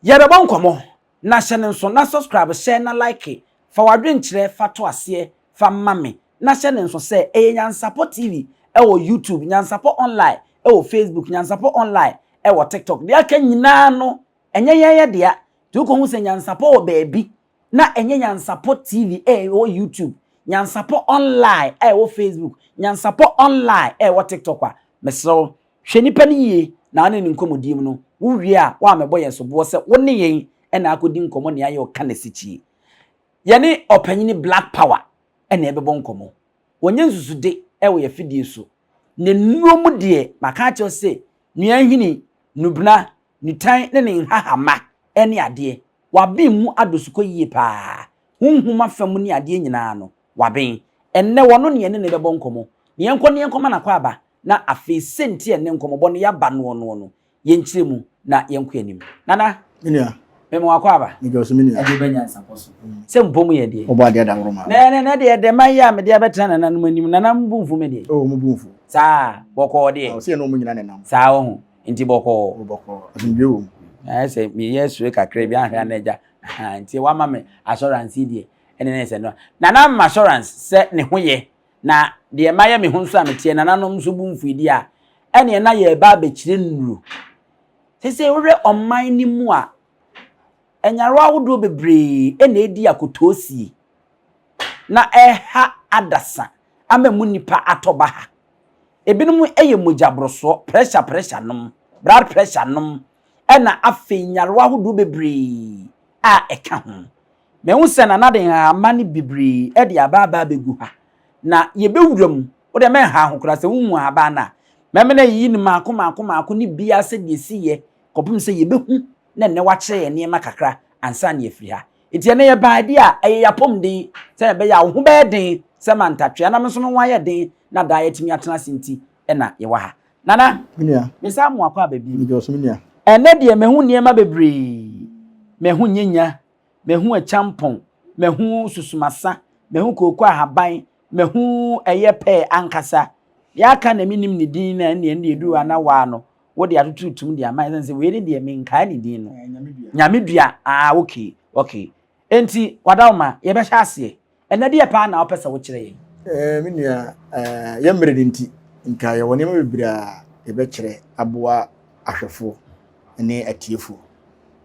Yɛbɛbɔ nkɔmmɔ, na hyɛ no nso na subscribe, hyɛ na like, fa w'adwenkyerɛ fa to aseɛ fa ma me, na hyɛ no nso sɛ ɛyɛ Nyansapɔ TV ɛwɔ YouTube, Nyansapɔ Online ɛwɔ Facebook, Nyansapɔ Online ɛwɔ TikTok. Deɛ aka nyinaa no, ɛnyɛ yɛn yɛ dea. Nti wokɔhu sɛ Nyansapɔ wɔ baabi na ɛnyɛ Nyansapɔ TV ɛwɔ YouTube, Nyansapɔ Online ɛwɔ Facebook, Nyansapɔ Online ɛwɔ TikTok a, mesrɛ wo, hwɛ nipa no yie na ɔne ne nkɔmmɔdie mu no, wowie a, woammɛbɔ yɛn soboɔ sɛ wo ne yɛn ɛna akɔdi nkɔmmɔ nea ayɛ ɔka n'asikyie. Yɛne ɔpanyini Black Power ɛna ɛbɛbɔ nkɔmmɔ. Wɔnyɛ nsusude ɛwɔ yɛ fidie so. Ne nnuro mu deɛ, maka akyerɛ sɛ nua nhini, nubena, nitan ne ne nhahama ɛne adeɛ. Waben mu adosokɔ yie paa. Honhom afa mu ne adeɛ nyinaa no, waben. Ɛnnɛ wɔno ne yɛne ne bɛbɔ nkɔmmɔ. Ne yɛnkɔ ne yɛnkɔma n'akɔ aba na afei sɛnti ɛne nkɔmmɔbɔ no yɛaba noɔ noɔ no, yɛnkyerɛ mu na yɛnkɔ anim. Nana, Menua, mema wakɔ aba. Megyɛ so, menua. Ɛde wobɛnya nsapɔ so. Sɛ mpɔ mu yɛ deɛ. Ɔbɔ adeɛ da woroma. Na na na deɛ dɛm ayɛ a mede abɛtena nananom anim, nananom bu mfu me deɛ. Oh, mo bu mfu. Saa, bɔkɔɔ deɛ. Ɔsɛ yɛne ɔmo nyina nenam. Saa wɔ ho, nti bɔkɔɔ. Ɔbɔkɔɔ. Asomdwe wɔ mu. Ayɛ sɛ meyɛ sure kakra bi ahwɛ ana agya. Nti wama me assurance yi deɛ, ɛne ne sɛ no. Nana ma assurance sɛ ne ho yɛ, na deɛ mayɛ me ho nso a meteɛ, nananom nso bu mfu yi a, ɛneɛ na yɛreba abɛkyerɛ nnuro. Sɛ wohwɛ ɔman no mu a, ɛnyarewa ahodoɔ bebree ɛna ɛdi akotoosie na ɛha adasa ama mu nipa atɔ ba ha. Ebinom yɛ mogyaborosoɔ, pressure nom, blood pressure nom, ɛna afei nyarewa ahodoɔ bebree a ɛka ho. Mehu sɛ nana de nhahama no bebree ɛde aba abɛgu ha. Na yɛbɛwura mu, wode mɛnha ho koraa sɛ wohu ahaban no a, mɛmɛ yiyi no maako maako maako ne biara sɛdeɛ esi yɛ kɔpem sɛ yɛbɛhu na nnɛ wakyerɛ yɛn nneɛma kakra ansa na yɛfiri ha. Nti ɛnɛ yɛbaa deɛ a ɛyɛ yɛapɔmuden sɛ ɛbɛyɛ a wo ho bɛyɛ den sɛ mantatwea na me nso me ho ayɛ den na daa yɛatumi atena ase nti ɛna yɛwɔ ha. Nana, Menua, mesa mo akɔ aba bi. Megyɛ so, menua. Ɛnɛ deɛ mahu nneɛma bebree. Mahu nyenya, mahu akyampɔn, mahu susumasa, mahu kooko ahaban, mahu ɛyɛ pɛɛ ankasa. Deɛ aka na menim ne din na ɛne ɛne eduru ana waa no, wode atoto tum de ama ɛsɛ sɛ wei ne deɛ menkae ne din no. Nyame dua. Ah, okay. Enti wadawoma yɛbɛhyɛ aseɛ. Ɛnɛ deɛ paa na wopɛ sɛ wokyerɛ yɛn. Me nua, yɛ mmerɛ no nti, nka yɛwɔ nneɛma bebree a yɛbɛkyerɛ aboa ahwɛfoɔ ne atiefoɔ.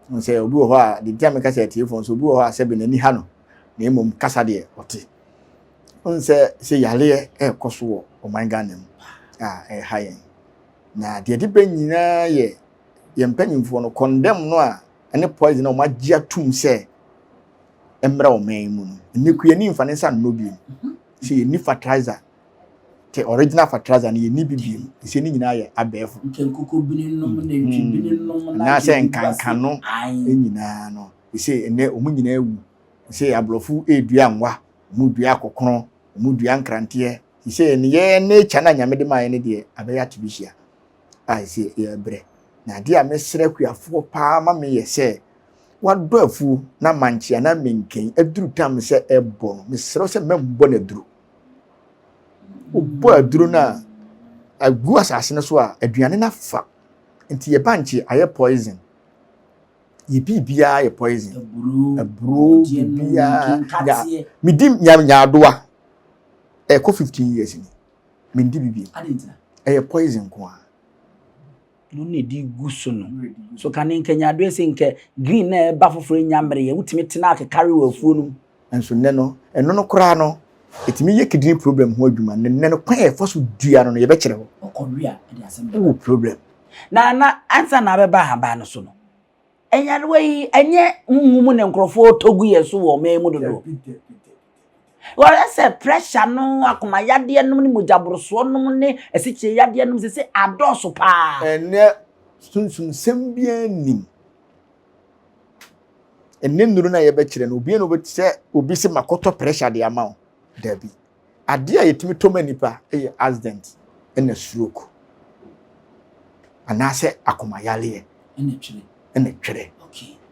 Wohu sɛ obi wɔ hɔ a, deɛ nti a meka sɛ atiefoɔ nso, obi wɔ hɔ a sɛbe n'ani ha no, na mmom kasa deɛ ɔte. Wohu sɛ yareɛ ɛrekɔ so wɔ ɔman Ghana mu a ɛha yɛn. Na deɛ ɛde bɛ nyinaa yɛ yɛn mpanyinfoɔ no, condemn no a ɛne poison a wɔn agye atum sɛ mmra ɔman yi mu no. Nnɛ kuani mfa ne nsa nnɔ bio. Sɛ yɛnni fertilizer, te original fertilizer no yɛnni bi bio. Sɛ ne nyinaa yɛ abɛɛfo. Nkɛnkoko bini nom, nantwi bini nom, anaasɛ nkanka no nyinaa no. Sɛ nnɛ wɔn nyinaa awu. Sɛ aborɔfo edua nwa, wɔn dua akɔkono, wɔn dua nkranteɛ. Sɛ ne yɛ nature na Nyame de maa yɛ ne deɛ abɛyɛ artificial. A sɛ yɛbrɛ. Na adeɛ a mesrɛ akuafoɔ paa ma me yɛ sɛ wadɔ afuo na mankyea na menken aduru tam sɛ ɛbɔ no, mesrɛ sɛ mɛmbɔ no aduro. Wobɔ aduro no a agu asase no so a aduane no afa. Nti yɛ bankye ayɛ poison. Yɛ biribiara yɛ poison. Aburo, biribiara. Medi nyaadoa ɛkɔ 15 years ni. Mendi bibi. Ɛyɛ poison nko ara. No na ɛdi gu so no. So kane nka nyaadoa sɛ nka green na ɛba foforɔ nya mmerɛ, wotumi tena akekare wɔ afuo no mu. Nso nnɛ no, ɛno no koraa no, ɛtumi yɛ kidney problem ho adwuma. Nnɛ no kwan a yɛfa so dua no no, yɛbɛkyerɛ hɔ. Ɔkɔwe a, ɛde asɛm bɛba. Wowɔ problem. Na ansa na abɛba ahaban no so no, ɛnyarewa yi, ɛnyɛ huhu mu na nkurɔfoɔ tɔ gu yɛn so wɔ ɔman mu dodoɔ. Wɔyɛ sɛ pressure no, akoma yadeɛ nom ne mogyaborosoɔ nom ne asikyire yadeɛ nom sɛ adɔɔso paa. Ɛnnɛ sunsumsɛm biara nnim. Ɛnnɛ nnuro no a yɛbɛkyerɛ no, obiara na obɛte sɛ obi sɛ makɔtɔ pressure de ama wo. Dabi. Adeɛ a yɛtumi tɔ ma nipa yɛ accident ɛna stroke. Anaasɛ akoma yareɛ. Ɛna twerɛ. Ɛna twerɛ.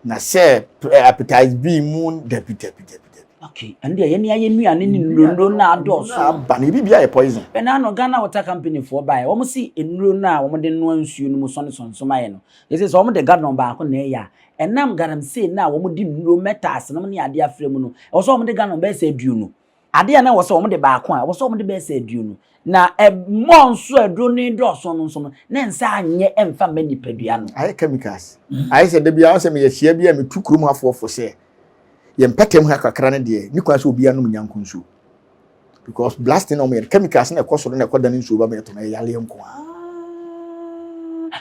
Na sɛ hepatitis B mu, dabi dabi dabi dabi. Okay, ɛno deɛ yɛne ayɛ nnuane ne nnuro no adɔɔso. Aba no, ebi bi ayɛ poison. Ɛna ano Ghana Water Company foɔ baeɛ, wɔn si nnuro no a wɔde noa nsuo no mu sɔne sɔnsom ayɛ no. Yɛsɛ sɛ wɔn de gallon baako na ɛyɛ a, ɛnam galamsey no a wɔn de nnuro, metals nom ne adeɛ afra mu no, ɛwɔ sɛ wɔn de gallon bɛyɛ sɛ 20. Adeɛ a na ɛwɔ sɛ wɔn de baako a, ɛwɔ sɛ wɔn de bɛyɛ sɛ 20. Na ɛmɔ nso a aduro no dɔɔso no nso no, ne nsa anyɛ ɛmfa mma nipadua no. Ayɛ chemicals. Ayɛ sɛ da biara sɛ meyɛ hyia bi a metu kurom hafoɔ fo sɛ yɛn mpɛtɛm ha kakra no deɛ, ne kwan sɛ obiara nom nyanko nsuo. Because blasting na wɔn yɛ chemicals na ɛkɔ soro na ɛkɔ dane nsuo ba ma yɛtɔ no, ɛyɛ yareɛ nko ara.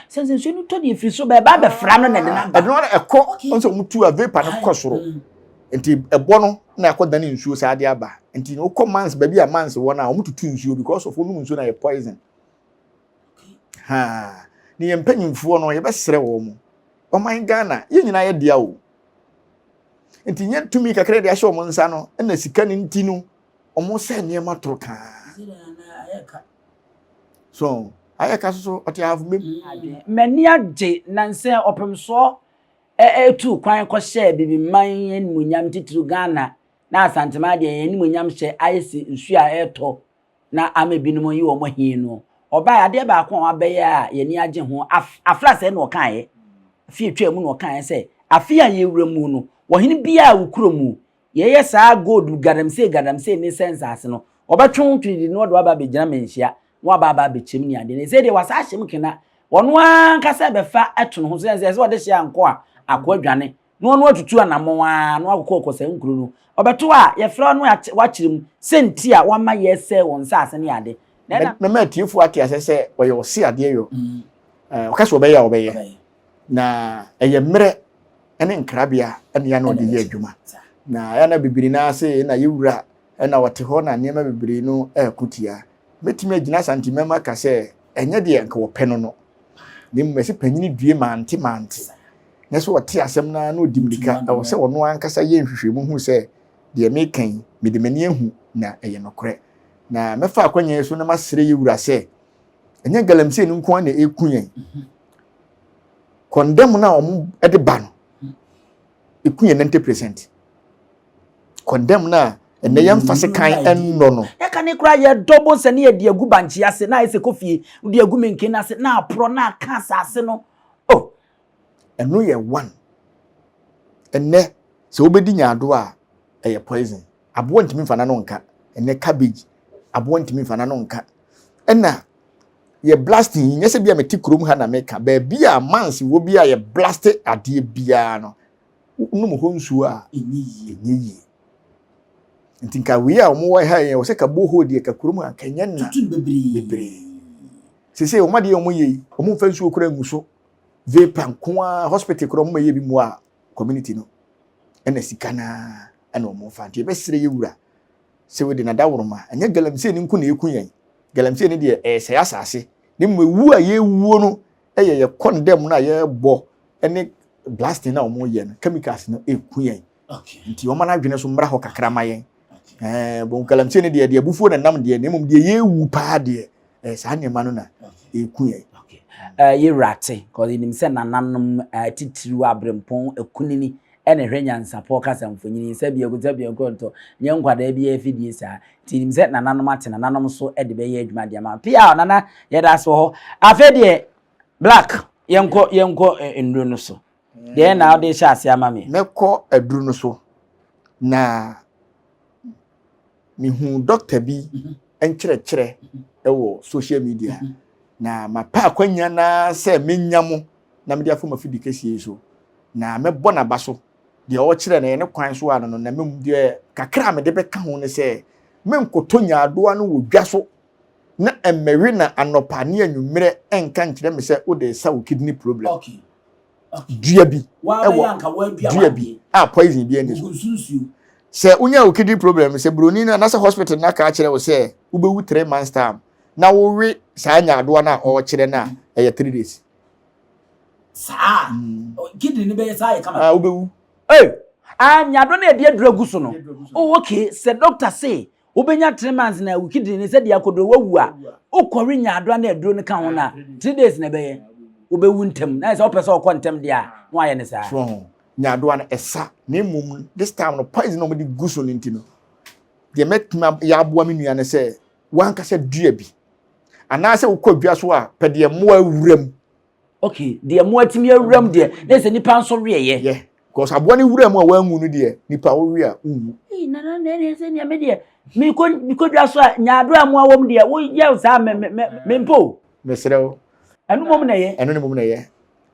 Sɛ nsuo no tɔ deɛ firi so bɛɛba abɛfra no na ɛde n'aba. Ɛno ara ɛkɔ wɔn sɛ wɔn tu a vapor no kɔ soro. Nti ɛbɔ no na ɛkɔ dane nsuo saa de aba. Nti wokɔ mines, baabi a mines wɔ no a, wɔn tutu nsuo because of wɔn nsuo na yɛ poison. Ha ne yɛn mpanyinfoɔ no, yɛbɛsrɛ wɔn mo, ɔman Ghana yɛn nyinaa yɛ dea o, nti nyɛ tumi kakra de ahyɛ wɔn nsa no ɛna sika no nti no wɔn sɛ nneɛma toro kaa so ayɛ ka soso ɔte ahafo mɛm. M'ani agye nansɛ ɔpemsoɔ ɛtu kwan kɔhyɛ bibiman animuonyam, titiri Ghana na Asantema deɛ, yɛn animuonyam hyɛ ayɛ sɛ nsuo a ɛretɔ na ama ebinom yi wɔn ahi no. Ɔbaa adeɛ baako a wabɛyɛ a yɛni agye ho afra sɛ na ɔkaeɛ afi etwa mu na ɔkaeɛ sɛ afe a yɛwura mu no, wɔhene biara a wɔ kurom mu yɛyɛ saa gold galamsey galamsey ne sɛ nsaase no, ɔbɛtwe twene na ɔde waba abɛgyina Manhyia na waba aba abɛkyɛm ne adeɛ no sɛ deɛ wasa ahyɛm kena ɔno ankasa bɛfa ɛto ne ho so sɛ ɔde hyɛ ankɔ a akɔ adwane na ɔno atutu anammɔn a na wakɔkɔ ɔkɔ saa nkuro no ɔbɛto a yɛfrɛ no wakyerɛ mu sɛ nti a wama yɛsɛ wɔn nsaase ne ade. Mɛma atiefoɔ ate asɛ sɛ ɔyɛ ɔse adeɛ yɔ, ɔka sɛ ɔbɛyɛ a ɔbɛyɛ, na ɛyɛ mmerɛ ne nkrabea ɛne ya na ɔde yɛ adwuma na ɛna bebree naa se na yɛwura ɛna ɔte hɔ na nneɛma bebree no ɛɛko tia. Mɛtumi agyina Asante mɛma ka sɛ ɛnyɛ deɛ nka wɔpɛ no no, na mmom ɛsɛ panyini due mante mante na sɛ ɔte asɛm no na ɔdi mmirika. Ɛwɔ sɛ ɔno ankasa yɛ nhwehwɛmu hu sɛ deɛ meka yi, mede m'ani ahu na ɛyɛ nokorɛ. Na mɛfa akwanya yi so na masrɛ yɛ wura sɛ ɛnyɛ galamsey no nko ara na ɛku yɛn. Condemn no a wɔn de ba no ɛku yɛn 90%. Condemn no a ɛnɛ yɛmfa se kan ɛnnɔ no. Yɛka ne koraa yɛdɔ bo sɛ ne yɛde agu bankye ase na ayɛ sɛ kɔfie wode agu menken ase na aporɔ na aka asase no oh. Ɛno yɛ one. Ɛnɛ sɛ wobɛdi nyaado a, ɛyɛ poison. Aboa ntumi mfa n'ano nka. Ɛnɛ cabbage, aboa ntumi mfa n'ano nka. Ɛna yɛ blasting yi, nyɛ sɛ bi a mete kurom ha na meka, baabi a mines wɔ bi a yɛ blast adeɛ biara no, wonom hɔ nsuo a ɛnyɛ yie. Nti nka wei a wɔwɔ ha yɛ wɔ sɛ ka borehole deɛ ka kurom ha nka nyɛ nna bebree. Sese wɔn adeɛ wɔn yɛ yi, wɔn mfa nsuo kora ngu so, vapor nko ara. Hospital kora wɔn yɛ bi mu a community no ɛna sika naa ɛna wɔn fa. Nti yɛbɛsrɛ yɛ wura sɛ wɔde n'adaworoma, ɛnyɛ galamsey ne nko na eku yɛn. Galamsey ne deɛ ɛyɛ asase ne mu ewu a yɛwuo no, ɛyɛ yɛ condemn no a yɛrebɔ ɛne blasting na wɔn yɛ no, chemicals no eku yɛn. Nti wɔn adwene so mmra hɔ kakra ma yɛn. Ɛɛ bɔn galamsey ne deɛ abufuo na nam deɛ, na mmom deɛ yɛwu paa deɛ, ɛɛ saa nneɛma no na eku yɛn. Yɛwura te kɔsi nim sɛ nananom titiriw aberempɔn akunini ɛna ɛhwɛ nyansapɔ kasa mfonyini sɛ biako sɛ biako ntɔ nyɛ nkwadaa bi afidie saa, nti nim sɛ nananom ate, nananom so de bɛyɛ adwuma deɛ ma pia. Nana, yɛda ase wɔ hɔ. Afei deɛ black, yɛnkɔ nnuro no so deɛ na wode hyɛ ase ama me. Mɛkɔ aduro no so na mehu dɔkta bi nkyerɛkyerɛ wɔ social media na mapɛ akwanya naa sɛ menya mo na mede afa mafidi kɛseɛ yi so na mɛbɔ n'aba so deɛ ɔkyerɛ no yɛ ne kwan so ano no. Na mem deɛ kakra a mede bɛka ho ne sɛ menkɔtɔ nyaadoa no wɔ dwa so na mmɛwe na anɔpa ne anwummerɛ nka nkyerɛ me sɛ wode sa wo kidney problem. Dua bi ɛwɔ dua bi a poison bi ɛni so sɛ wonya wo kidney problem, sɛ buroni no anaasɛ hospital no aka akyerɛ wo sɛ wobɛwu 3 months time na wowe saa nyaadoa no a ɔrekyerɛ no a, ɛyɛ 3 days. Saa kidney no bɛyɛ saa yɛ kama. Ah, wobɛwu. Ee, ah, nyaadoa no yɛde aduro agu so no. Oh okay, sɛ doctor say wobɛnya 3 months na wo kidney no sɛdeɛ akɔduro wawu a, wokɔwe nyaadoa no aduro no ka ho no a, 3 days na ɛbɛyɛ wobɛwu ntɛm, na sɛ wopɛ sɛ ɔkɔ ntɛm deɛ a, na wayɛ ne saa. So ho. Nyaadoa no ɛsa na mmom this time no poison na wɔde gu so no nti no deɛ mɛtumi yɛ aboa me nua no sɛ wankasa dua bi anaasɛ wokɔ dwa so a pɛ deɛ mmoa awura mu. Okay, deɛ mmoa tumi awura mu deɛ na sɛ nipa nso weɛyɛ. Yɛ because aboa no wura mu a wanwu no deɛ nipa wowe a wonwu. Ee nana na ɛne sɛ nea me deɛ mekɔ mekɔ dwa so a nyaadoa a mmoa wɔ mu deɛ woyɛ saa me me me mpo. Mesrɛ wo. Ɛno mmom na ɛyɛ. Ɛno ne mmom na ɛyɛ.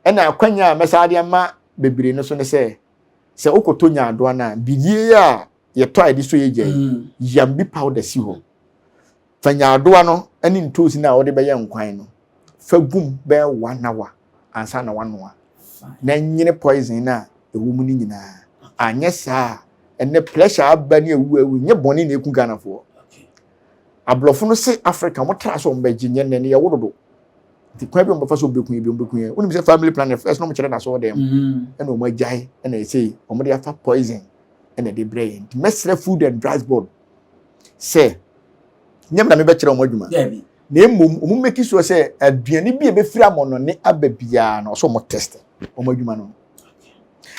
Ɛna akwanya a mɛsan de ama bebree no so ne sɛ, sɛ wokɔtɔ nyaadoa no a, bidie a yɛtɔ a yɛde sɔ yɛ gya yi, mm. yam bi powder si hɔ. Fa nyaadoa no ne ntoosi no a wode bɛyɛ nkwan no, fa gum bɛyɛ one hour ansa na wanoa. Na nyene poison no a ɛwɔ mu no nyinaa. Anyɛ saa a, ɛnɛ pressure aba ne awu awu, nyɛ bɔne na ɛku Ghanafoɔ. Aborɔfo no se Africa wɔn tra so wɔn bɛgye nyɛ nnɛ no yɛwo dodo. Nti kwan bi wɔn bɛfa so wɔn bɛku yɛ bi wɔn bɛku yɛ. Wonim sɛ family planning first na wɔn kyerɛ n'asɔɔ dɛm. Mm-hmm. Ɛna wɔn agyae ɛna ɛsɛ wɔn de afa poison ɛna ɛde brɛ yɛn. Nti mɛsrɛ food and drugs board sɛ nyɛ na mebɛkyerɛ wɔn adwuma. Na mmom wɔn make sure sɛ aduane bi a ɛbɛfiri amɔnɔne aba biara no ɔsɛ wɔn test wɔn adwuma no.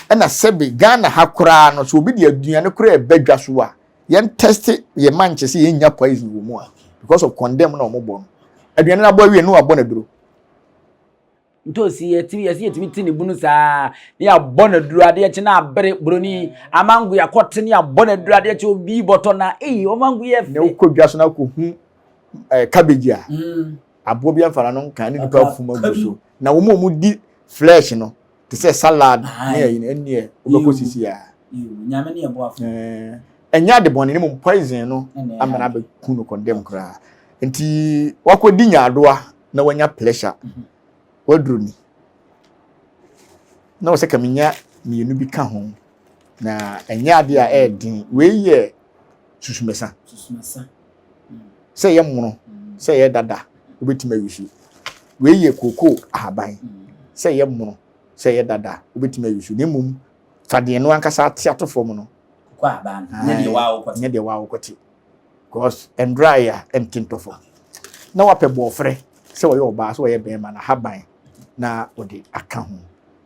Ɛna sɛbe Ghana ha koraa no sɛ obi de aduane koraa ɛba dwa so a yɛn test yɛ mankyɛ sɛ yɛn nya poison wɔ mu a because of condemn na wɔn bɔ no aduane no abɔ awie no abɔ no aduro. Ntoosi yɛtumi yɛsi yɛtumi ti ne bunu saa ne yɛabɔ no aduro adeɛ kye na abere buroni amango yɛakɔ te ne yɛabɔ no aduro adeɛ kye obi bɔtɔ na eyi ɔmango yɛ fɛ. Na wokɔ dwa so na akɔ hu ɛɛ eh, cabbage a mm. aboɔ bi amfa n'ano nka ne nipa afum agu so na wɔn a wɔn di flesh no te sɛ salad ne ayi no ɛnneɛ wobɛkɔ sisi a. Nyame ne ɛboafo. Ɛnyɛ ade bɔne ne mmom poison no ama no abɛku no condemn koraa. Nti wakɔdi nyaadoa na wanya pleasure. Mhm. Waduro ni. Na wɔ sɛ ka menya mmienu bi ka ho. Na ɛnyɛ ade a ɛyɛ den. Wei yɛ susumɛsa. Susumɛsa. Sɛ ɛyɛ mono, sɛ ɛyɛ dada, wobɛtumi ayi so. Wei yɛ kookoo ahaban. Sɛ ɛyɛ mono, sɛ ɛyɛ dada, wobɛtumi ayi so. Na mmom, fa deɛ no ankasa ate ato fam no. Kookoo ahaban no, nyɛ deɛ waa wokɔte. Nyɛ deɛ waa wokɔte. Because ɛndry a, ɛnte ntɔ fam. Na wapɛ bɔɔferɛ, sɛ ɔyɛ ɔbaa, sɛ ɔyɛ bɛrima, n'ahaban na ɔde aka ho.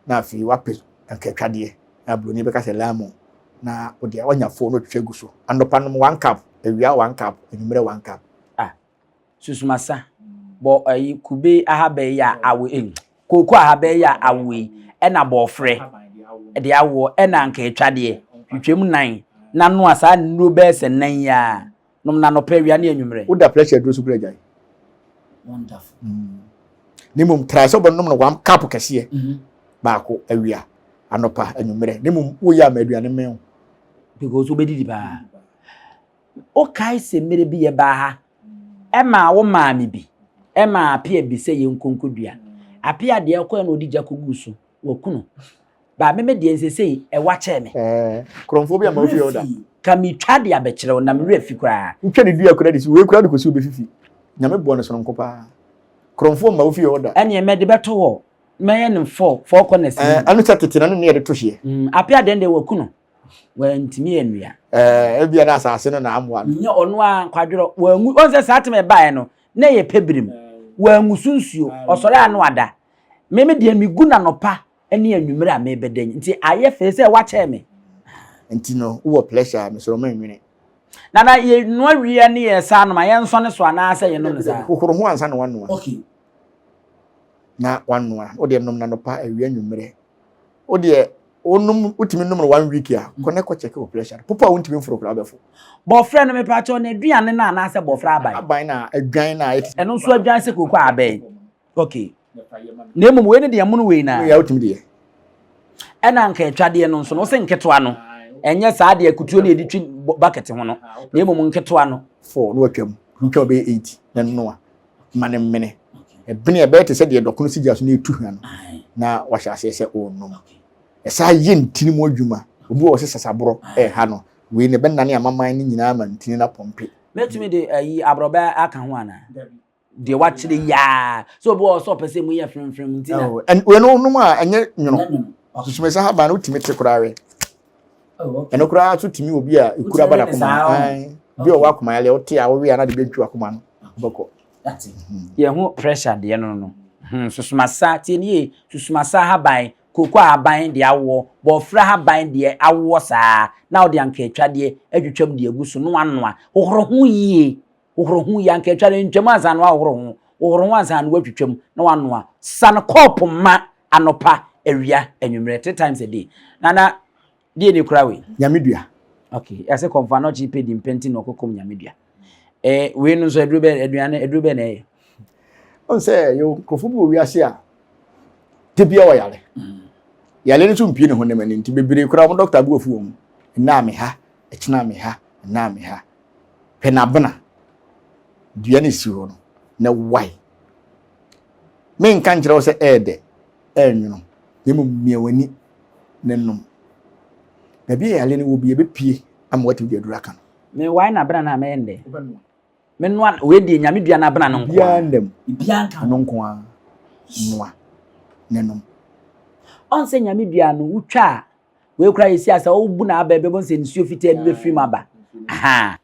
Na afei wapɛ nkatwadeɛ, na buroni bɛka sɛ lemon. na ɔde wanya fo na ɔtwitwa gu so anɔpa nom one cup awia one cup anwummerɛ one cup. Ah susumasa bɔ ayi kube ahaba yi a awo eh kooko ahaba yi a awo yi ɛna bɔɔfrɛ de awoɔ ɛna anka atwadeɛ twitwam nan na noa saa nnuro bɛyɛ sɛ nan yi a nom no anɔpa awia ne anwummerɛ. Woda pressure aduro so kura gyae. Wonderful. Mm. Ne mmom try sɛ wobɛnom no one cup kɛseɛ mm -hmm. baako awia anɔpa anwummerɛ ne mmom woyɛ ama aduane mmɛn wo. Because wobɛdidi paa. Wokae sɛ mmerɛ bi yɛbaa ha ɛmaa wo maame bi ɛmaa apea bi sɛ yɛnkɔ nkɔdua. Apea deɛ ɔkɔɛ na ɔde gya kɔguu so. Waku no. Ba me me deɛ nsesei ɛwa kyɛɛ me. Ɛɛ korɔmfoɔ bi ama wo fie hɔ da. Ka metwa de abɛkyerɛ wo na me werɛ afi koraa. Wotwa ne dua koraa de si wei koraa de kɔsi wobɛfifi. Nyame boɔ no sononko paa. Korɔmfoɔ mma wo fie hɔ da. Ɛneɛ mɛde bɛto hɔ. Mɛyɛ no four, four corners. Ɛɛ ɛno sɛ tete na ne ne yɛde to hyeɛ. Mm, apea deɛ deɛ waku no. Wantumi annua. Ɛɛ ebia na asase no na amoa no. Nyɛ ɔno a kwadworɔ wangu. Wɔn sɛ saa tem ɛbaeɛ no na ɛyɛ pɛbirim. Wangu so nsuo. Ɔsɔre a na wada. Me me deɛ megu no anɔpa ne anwummerɛ a mebɛda yi nti ayɛ fee sɛ wakyɛɛ me. Nti no wowɔ pressure a mesrɛ wo mennwene. Nana yɛnoa wie ne yɛ saa nom a yɛnsɔne so anaasɛ yɛnom no saa? Hohoro ho ansa na wanoa. Okay. Na wanoa. Wo deɛ nom no anɔpa awia anwummerɛ. Wo deɛ wonom wotumi nom no one week a kɔ ne kɔ check wo pressure. Popo a wontumi mforo koraa wobɛfo. Bɔfrɛ no mepakyɛw n'aduane no anaasɛ bɔfrɛ aban? Aban na adwan na ayɛ te sɛ. Ɛno nso adwan sɛ kooko abɛn. Okay. Na mmom wei ne deɛ mono wei na. Wei a wotumi deɛ. Ɛna nka atwadeɛ no nso no wosɛ nketewa no ɛnyɛ saa deɛ kutuo no yɛde twi bucket ho no na mmom nketewa no. Four na watwam ntwa bɛyɛ eight na noa ma ne mmene ɛbene ɛbɛyɛ te sɛ deɛ dɔkono si gya so na etu hwa no na wahyɛ aseɛ sɛ ɔrenom ɛsaa yɛ ntini mu adwuma obi wɔ sɛ sasaborɔ ɛɛha no wei na ɛbɛnane amaman no nyinaa ma ntini no apɔmpe. Mɛtumi de ayi aborɔbɛ aka ho anaa? Deɛ wakyerɛ yi aa sɛ obi wɔ sɛ ɔpɛ sɛ mu yɛ fremfrem nti na. Oh, ɛn wei no nom a ɛnyɛ nwono susumesa haban no wotumi te koraa we oh, ɛno koraa so tumi obi a ekura ba n'akoma bi a ɔwɔ akoma yale ɔte a ɔwe a na de bɛtwi akoma no bɛkɔ. Yɛn ho pressure deɛ no no hmm, susumasa tie nie susumasa haban. kooko ahaban deɛ awoɔ, bɔɔfrɛ ahaban deɛ awoɔ saa, na wode ankaatwadeɛ atwitwam de agu so na wanoa. Hohoro ho yie. Hohoro ho yie. Ankaatwa no ntwam ansa na woahohoro ho. Hohoro ho ansa na woatwitwam na wanoa. Sa no kɔɔpo ma anɔpa, awia, anwummerɛ, three times a day. Nana, deɛ ni kora wei? Nyame dua. Okay, yɛsɛ kɔmfa na ɔkye pɛ di mpɛnti na ɔkɔkɔm nyame dua. Eh, wei no nso aduro bɛ aduane aduro bɛ na ɛyɛ. Ɔn sɛ yɛ nkurɔfoɔ bi wɔ wiase a de bia ɔyare. Yare no nso mpie ne honam ani nti bebree koraa wɔn dɔkta bu afu wɔn. Nna me ha, ɛkyena me ha, nna me ha. Pɛ n'abena dua no si hɔ no na wae. Menka nkyerɛ wo sɛ ɛɛdɛ, ɛɛnwono, na mmom mia w'ani na nom. Baabi a yare no wɔ bi ɛbɛpie ama watumi de aduru aka no. Me wae n'abena no a mɛyɛ no dɛ? Menoa wei deɛ nyame dua n'abena no nko ara. Biara nnam. Biara nka ho. Ɛno nko ara. Noa na nom. Ɔn sɛ nyame dua no wotwa a wei koraa yɛsi a sɛ wobu n'aba ɛbɛbɔ sɛ nsuo fitaa bi bɛfiri mu aba. Ahaa.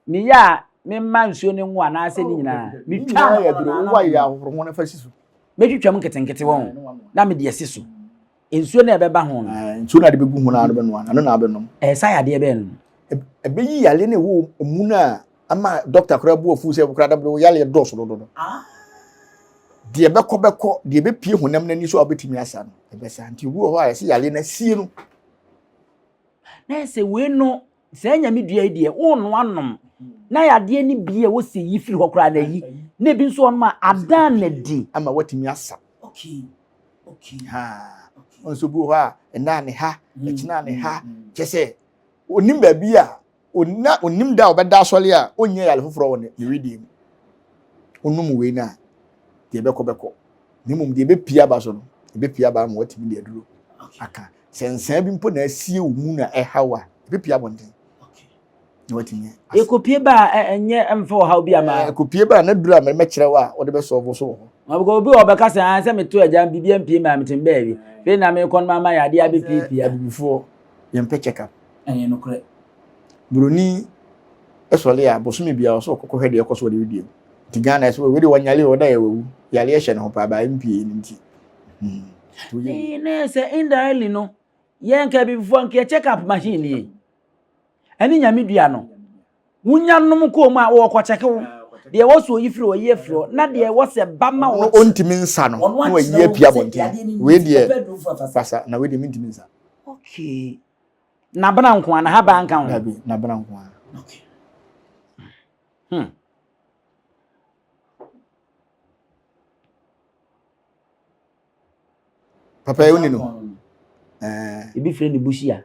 Meyɛ a memma nsuo no ngo anaasɛ ne nyinaa. Metwa no aduro. Wowa yɛ ahohoro ho na fa si so. Mɛtwitwa mu nketenkete wɔn na mede asi so. Nsuo no a ɛbɛba ho no. Nsuo no a de bɛgu ho no a bɛnoa no, ɛno na abɛnom. Ɛyɛ saa yadeɛ bɛn no? Ɛbɛyi yareɛ no ɛwɔ mu no a ama dɔkta koraa bu afu sɛ koraa dabere wo yareɛ dɔɔso dodo no. Deɛ bɛkɔ bɛkɔ, deɛ ɛbɛpie honam no ani so a wobɛtumi asa no, ɛbɛsa. Nti obi wɔ hɔ a yɛsɛ yareɛ no asie no. Na ɛsɛ wei no, saa nyame dua yi deɛ, wonoa nom na yadeɛ no bi a wɔsi yi firi hɔ koraa na ayi, na ebi nso wɔnom a adan na di. Ama watumi asa. Okay. Okay. Ha. Nso bi wɔ hɔ a ɛnaa ne ha, ɛkyinaa ne ha, kyɛ sɛ onim baabi a onna onim da a ɔbɛda asɔre a ɔnyɛ yare foforɔ wɔ ne wedeɛ mu. Onom wei no a, deɛ ɛbɛkɔ bɛkɔ. Na mmom deɛ ɛbɛpie aba so no, ɛbɛpie aba ama watumi de aduro aka. Sɛ nsaa bi mpo na asie wo mu na ɛhaw a, ɛbɛpie abɔnten. Na watumi asa. Ɛkɔpie ba a ɛnyɛ mfa ɔhaw bi ama. Ɛkɔpie ba a na duro a mɛkyerɛ wo a wode bɛsɔɔvo so wɔ hɔ. Obi wɔ ɔbɛka sɛ ah sɛ meto agya biribi ampie maa mete baabi. Afei na mekɔ no mama yɛ adeɛ abɛpiepie. Abibifoɔ yɛmpɛ check up. Ɛyɛ nokorɛ. Buroni sɔre a bosome biara ɔsɛ ɔkɔkɔhwɛ deɛ ɛkɔ so wɔ ne wedeɛ mu. Nti Ghana ɛsɛ wei deɛ wɔnyare ɔda yɛ wawu. Yareɛ hyɛ ne ho paa baa mpie no nti. Hmm. Ee na sɛ indirectly no yɛn nka abibifoɔ nka yɛ check up machine nie. Ɛne nyame dua no. Wonya nom kɔɔ mu a wɔkɔ kyɛke wo. Deɛ ɛwɔ so oyi firi hɔ yi afiri hɔ na deɛ ɛwɔ sɛ ba ma wo. Ɔntumi nsa no na wayi apue abɔnten. Wei deɛ fasa na wei deɛ mentumi nsa. Okay. N'abena nko ara, n'ahaban nka ho. Dabi, n'abena nko ara. Okay. Hmm. Papa yi woni no. Eh. Ebi frɛ no bushia.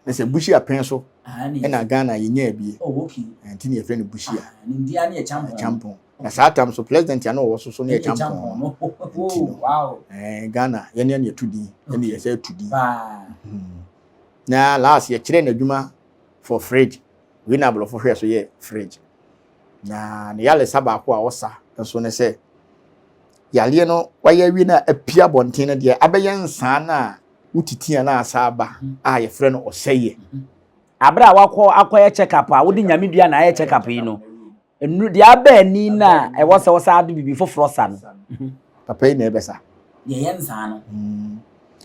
Ne sɛ bushia pɛn so ɛna Ghana yɛnya abie. Oh, okay. Nti ne yɛfrɛ no bushia. Ah, ne ndua ne yɛ champɔn. Champɔn. Na saa tam so president ano wɔ so so ne yɛ champɔn no. Nti no. Wow. Eh, Ghana yɛne ne yɛto din, ɛne yɛsɛ to din. Na last yɛkyerɛ n'adwuma for fridge. Wei na aborɔfo hwɛ so yɛ fridge. Na ne yaresa baako a ɔsa nso ne sɛ yareɛ no wayɛ awie no a apue abɔnten no deɛ abɛyɛ nsaa no a wotiti a na asa aba a yɛfrɛ no ɔsɛeɛ. Abere a wakɔ akɔyɛ check up a wode nyame dua na ayɛ check up yi no, nnuru deɛ aba ani no a ɛwɔ sɛ wɔsan de biribi foforɔ sa no. Papa yi na ɛbɛsa. Deɛ ɛyɛ nsaa no.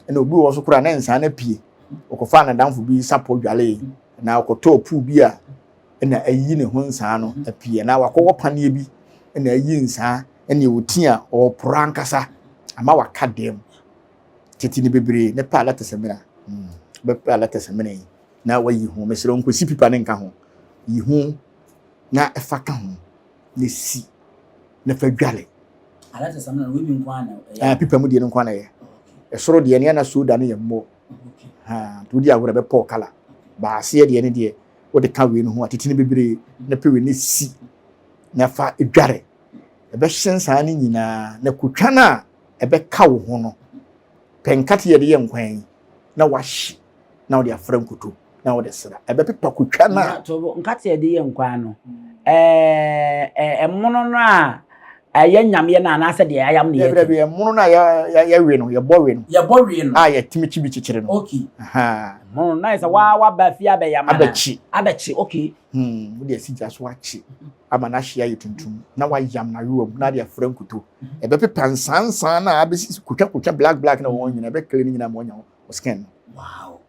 Ɛna obi wɔ so koraa na nsaa no apue. Ɔkɔfaa n'adamfo bi sapɔ dwalee na ɔkɔtɔɔ puu bi a na ayi ne ho nsaa no apue anaa wakɔwɔ paneɛ bi na ayi nsaa ɛne ɔti a ɔpora ankasa ama waka dɛm tete ne bebree ne pa alatasamina bɛpɛ alatasamina yi na wayi ho mesrɛ nkosi pipa ne nka ho yi ho na ɛfa ka ho na si na fa dwale alatasamina no webi nko ana ɛyɛ pipa mu deɛ no nko ana ɛyɛ ɛsoro deɛ ne ana soda no yɛ mmɔ ha nti wodi agorɔ ɛbɛpɔ kala baaseɛ deɛ ne deɛ wode ka wei no ho a tete no bebree na pɛ wei no si na fa dware ɛbɛhyɛ nsaa no nyinaa na kotwa no a ɛbɛka wo ho no pɛ nkate yɛde yɛ nkwan yi na wahye na wode afra nkuto na wode sra ɛbɛpepa kotwa no a nkate yɛde yɛ nkwan no ɛmono no a Ɛyɛ nyameɛ no anaasɛ deɛ yɛayam no yɛ. Dabi ɛmono no a yɛwe no, yɛbɔ we no. Yɛbɔ we no. A yɛtumi kyi bi kyekyere no. Okay. Mono na yɛ sɛ waa waba fie abɛyam ana. Abɛkyi. Abɛkyi, okay. Hmm, wode asi gya so akye ama no ahye ayɛ tuntum na wayam no ayowa mu na ade afra nkuto. Ɛbɛpepa nsansan na abɛsisi kotwa kotwa black black na wɔn nyinaa ɛbɛkele no nyinaa ma wɔanya wo skin no. Wow.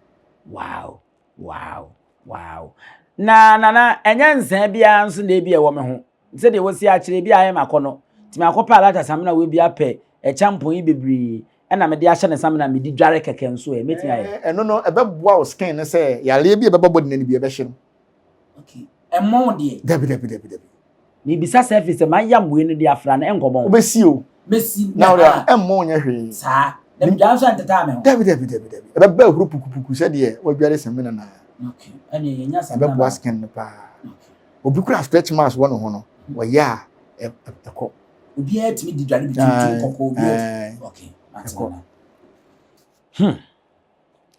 Wow. Wow. Wow. Na nana ɛnyɛ nsaa biara nso na ebi ɛwɔ me ho. Sɛdeɛ wɔsi akyerɛ ebi ayɛ m'akɔnɔ. Nti makɔpɛ alata samina wei bi apɛ ɛkyampɔn yi bebree ɛna mede ahyɛ ne samina mede dware kɛkɛ nso ɛ mɛtumi ayɛ. Ɛno no ɛbɛboa wo skin no sɛ yareɛ bi a ɛbɛba body no ani bi ɛbɛhye no. Okay. Ɛmmɔn wo deɛ? Dabi dabi dabi dabi. Mebisa sɛ afei sɛ mayam wei no de afra no ɛnkɔbɔn? Wobɛsi o. Mɛsi na wode ɛmmɔn wo nyɛ hwee. Saa. Na medware nso ɛntetaa me ho? Dabi dabi dabi dabi. Ɛbɛba ahuro pukupuku sɛdeɛ wadware samina no ara. Okay. Ɛneɛ yɛnya samina. Ɛbɛboa skin no paa. Okay. Obi kura stretch marks wɔ ne ho no, wɔyɛ a ɛkɔ. Obiara tumi di dware bi tuntum kɔkɔɔ obiara. Okay, ɛkɔ.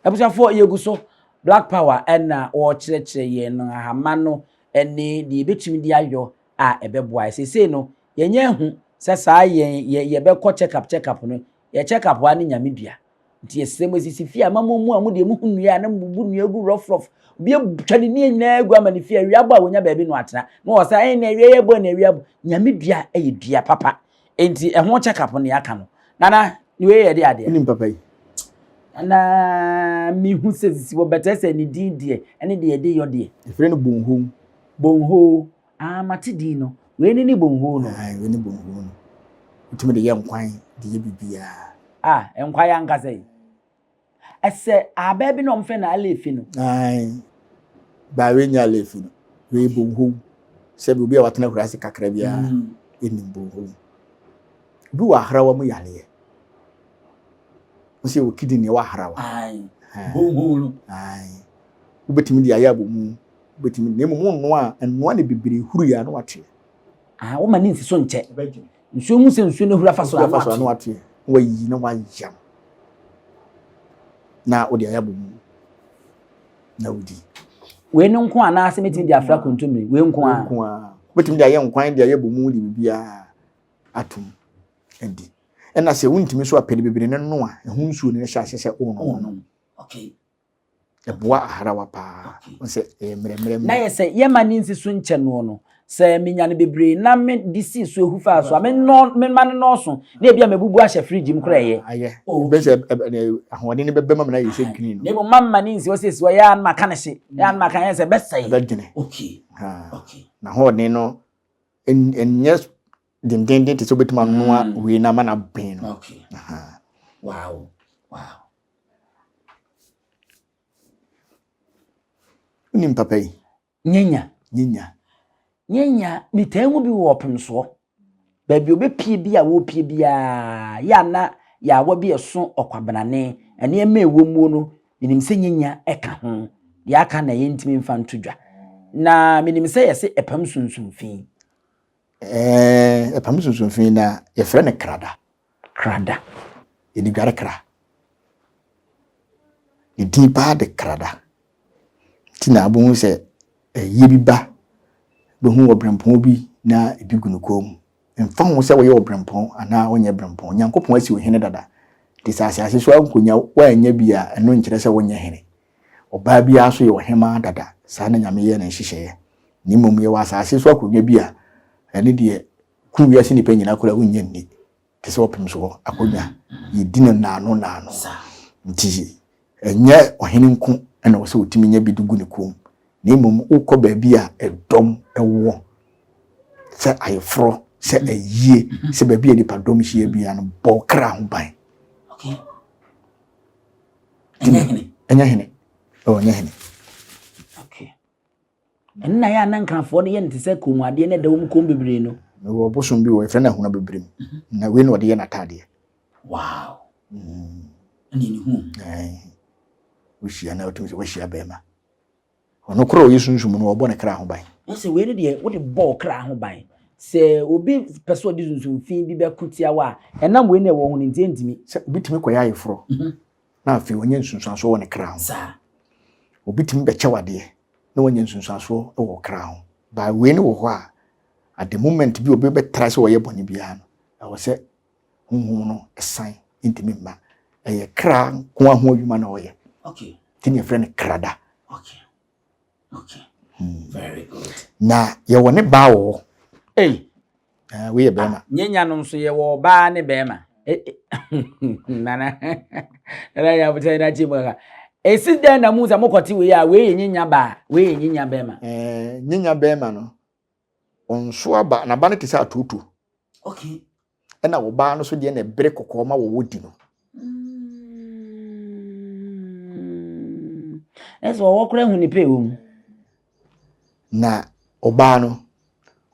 Abusuafoɔ yɛgu so Black Power ɛna wɔrekyerɛkyerɛ yɛn no ahama no ɛne deɛ yɛbɛtumi de ayɔ a ɛbɛboa yɛ. Seesei no yɛnyɛ ahu sɛ saa yɛn yɛ yɛbɛkɔ check up check up no yɛ check up a ne nyame dua. Nti yɛsrɛ mo esisi fie a ma mo mu a mo deɛ mo hu nnua a na mo bubu nnua gu rough rough. Obi atwa ne nnua nyinaa agu ama ne fie awia bɔ a wɔnya baabi no atena. Na wɔ sɛ ɛn na awia yɛ bɔ na awia bɔ. Nyame dua yɛ dua papa. Nti ɛho check up no yɛaka no. Nana ne wei yɛ de adeɛ. Wonim papa yi? Nana mehu sɛ sisi wɔ bɛtɛ sɛ ne din deɛ ɛne deɛ yɛde yɔ deɛ. Yɛfrɛ no bonhoo. Bonhoo. Ah, mate din no. Wei ne ne bonhoo no. Ah, wei ne bonhoo no. Wotumi de yɛ nkwan, de yɛ biribiara. Ah, nkwan ankasa yi. Ɛsɛ abaa bi na wɔfrɛ no aleefi no. Ae. Baa wei nyɛ aleefi no. Wei bonhoo. Sɛbi obi a watena akuraase kakra biara ɛnim bonhoo. Obi wɔ ahrawa mu yareɛ. Wo sɛ wɔ kidney wɔ ahrawa. Ae. Bonhoo no. Ae. Wobɛtumi de ayɛ abomu. Wobɛtumi na mmom wonnoa a, nnoa no bebree huru a na wateɛ. Ah, woma ne nsi so nkyɛ. Nsuo hu sɛ nsuo no ahuru afa so a na wateɛ. Na wayiyi na wayam na wode ayɛ abomu na wodi. Wei no nko anaasɛ mɛtumi de afra kontommire? Wei nko ara. Nko ara. Wobɛtumi de ayɛ nkwan de ayɛ abomu de biribiara atom adi. Ɛna sɛ wontumi nso apɛ no bebree no noa ɛho nsuo no hyɛ aseɛ sɛ wonom. Okay. Ɛboa aharawa paa. Wohu sɛ ɛyɛ mmerɛmmerɛ. Na yɛ sɛ yɛma ne nsi so nkyɛ noɔ no, sɛ menya no bebree na me de si so ehu faa so a, me nɔ me ma no nɔɔso na ebi a mabubu ahyɛ fridge mu koraa ɛyɛ. Ayɛ. Bɛ sɛ ahoɔden no bɛbɛ ma me na ayɛ sɛ green no. Na mmom ma mma ne nsi hɔ sɛ esi hɔ yɛ a na maka no hye, yɛ a na maka yɛ sɛ ɛbɛsɛe. Ɛbɛdwene. Okay. Okay. N'ahoɔden no ɛnyɛ dendenden te sɛ wobɛtumi anoa wei na ama no aben no. Okay. Wow. Wow. Wonim papa yi? Nyanya. Nyanya. Nyanya, metaa hu bi wɔ ɔpemsoɔ. Baabi obɛpie bi a wɔpie biara, yɛ ana yaawa bi ɛso ɔkwabenane. Nneɛma ɛwɔ muo no, menim sɛ nyanya ɛka ho. Deɛ aka na yɛntumi mfa nto dwa. Na menim sɛ yɛse ɛpam sunsum fi. Ɛɛ, ɛpam sunsum fi na yɛfrɛ no krada. Krada. Yɛde dware kra. Ne din paa de krada. Nti na wobɛhu sɛ ɛyie bi ba, wobɛhu ɔbrɛmpɔn bi na ebi gu ne kɔn mu. Ɛmfa ho sɛ woyɛ ɔbrɛmpɔn anaa wonyɛ brɛmpɔn, Nyankopɔn asi wo hene dada. Nti sɛ asase so ankonya woannya bi a, ɛno nkyerɛ sɛ wonyɛ hene. Ɔbaa biara nso yɛ ɔhemaa dada, saa na Nyame yɛɛ ne nhyehyɛeɛ. Na mmom yɛwɔ asase so akonnwa bi a, ɛno deɛ ku wiase nnipa nyinaa koraa wonnya nni te sɛ ɔpem soɔ akonnwa yɛdi no nnaano nnaano nti ɛnyɛ ɔhene nko na wɔ sɛ ɔtumi nya bi de gu ne kɔn mu na mmom wokɔ baabi a ɛdɔm ɛwɔ sɛ ayeforɔ sɛ ayie sɛ baabi a nipa dɔm hyia biara no bɔ kra ho ban. Ɛnyɛ hene. Ɛnyɛ hene. Okay. Ɛno na ɛyɛ a na Nkrafoɔ no yɛ no te sɛ kɔnmuadeɛ na ɛda wɔn kɔn bebree no. Mewɔ bosom bi wɔ yɛfrɛ no ahuna bebrem mhm. na wei na ɔde yɛ n'ataadeɛ. Wow. Mm. Ɛne ne hu. Wohyia na wotumi sɛ woahyia bɛrima. Ɔno korɔ ɔyɛ sunsum no ɔbɔ ne kra ho ban. Ɛsɛ wei no deɛ wode bɔ wo kra ho ban. Sɛ obi pɛ sɛ ɔde sunsum fi bi bɛko tia wo a, ɛnam wei na ɛwɔ ho no nti ɛntumi. Sɛ obi tumi kɔyɛ ayeforɔ mhm. na afei ɔnyɛ nsunsuansoɔ wɔ ne kra ho. Saa. Obi tumi bɛkyɛ wo adeɛ na wanya nsunsuansoɔ wɔ wo kra ho. But wei no wɔ hɔ a, At the moment bi obi bɛtra sɛ ɔyɛ bɔne biara no, ɛwɔ sɛ honhom no san ntumi mma. Ɛyɛ kra nko ara ho adwuma na ɔyɛ. Okay. Nti na yɛfrɛ no krada. Okay. Okay. Very good. Na yɛwɔ ne baa wɔ hɔ. Ei. Ah, wei yɛ bɛrima. Ah, nyɛ no nso yɛwɔ ɔbaa ne bɛrima. Eh, eh, nana, nana yɛ abotɛ na kyi mu kaka. Esi dɛn na mu sɛ mokɔte wei a wei yɛ nyenya baa, wei yɛ nyenya bɛrima. Eh, nyenya bɛrima no, ɔnso aba, n'aba no te sɛ atuotuo. Okay. Ɛna ɔbaa no so deɛ na ɛbere kɔkɔɔ ma wɔwɔ di no. Ɛsɛ ɔwɔ koraa hu nipa ɛwɔ mu. Na ɔbaa no,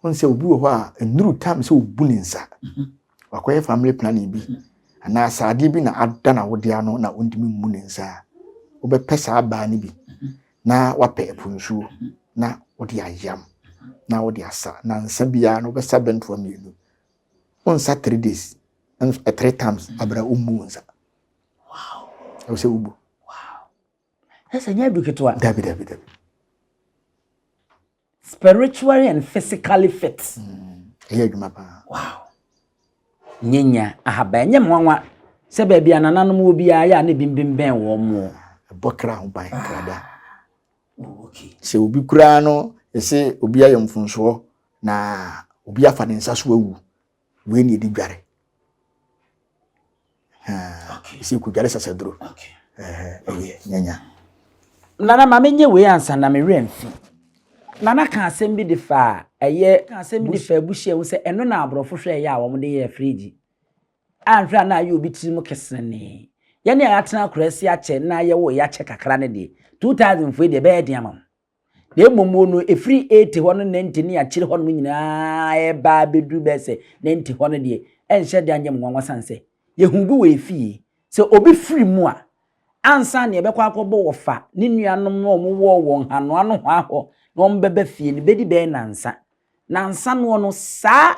ɔn sɛ obi wɔ hɔ a nnuru tam sɛ obu ne nsa. Mhm. Wakɔyɛ family planning bi mhm. anaa saa adeɛ bi na ada na wode ano na ɔntumi mmu ne nsa a, wobɛpɛ saa baa no bi mhm. na wapɛ ɛpo nsuo na wode ayam na wode asa na nsa biara no wobɛsa bɛntoa mmienu. Wonsa 3 days, 3 times abira wommu wo nsa. Ɛwɔ sɛ wobu. Ɛsɛ nyɛ adu ketewa. Dabi, dabi, dabi. Spiritually and physically fit. Ɛyɛ adwuma paa. Wow. Nyenya ahaban nyɛ mwanwa sɛ baabi a nananom wɔ biara yɛ a ne bimbim bɛn wɔn mo. Ɛbɔ kra ho ban krada. Oh, okay. Sɛ obi koraa no ɛsɛ obi ayɛ mfonsoɔ na obi afa ne nsa so awu, wei ne yɛde dware. Ɛsɛ kɔdware sasaduro. Ɛyɛ nyanya. Nana, ma menyɛ wei ansa na me werɛ mfi. Nana ka asɛm bi de fa ɛyɛ ka asɛm bi de fa abuhyia ho sɛ ɛno na aborɔfo hwɛ ɛyɛ a wɔde yɛ fridge. Anhwɛ a na ayɛ obi tiri mu kesenee. Yɛne a yɛatena akuraase akyɛ na yɛwɔ yɛakyɛ kakra no deɛ, 2000 foɔ yi deɛ ɛbɛyɛ den ama wo. Na mmom wo no, ɛfiri 80 hɔ no 90 ne akyire hɔ nom nyinaa ɛba abɛduru bɛyɛ sɛ 90 hɔ no deɛ, ɛnhyɛ da nyɛ mo nwanwa sane sɛ yɛhu bi wɔ yɛ fie. Sɛ obi firi mu a, ansa na yɛbɛkɔ akɔbɔ wɔfa ne nuanom a wɔwɔ wɔ nhanoa nohoa hɔ na wɔbɛba fie no, bɛdi bɛyɛ nansa. Nansa noɔ no, saa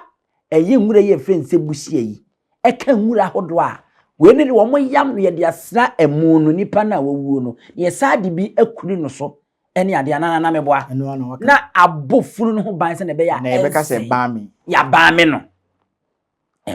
ɛyɛ nwura yi a yɛfrɛ no sɛ busia yi, ɛka nwura ahodoɔ a wei no de wɔn yam no yɛde asra ɛmu no, nipa no a wawuo no, na yɛsaa de bi akuri no so ɛne adeɛ anaa na meboa na abɔ funu no ho ban sɛ na ɛbɛyɛ a na yɛbɛka sɛ baame yɛabaame no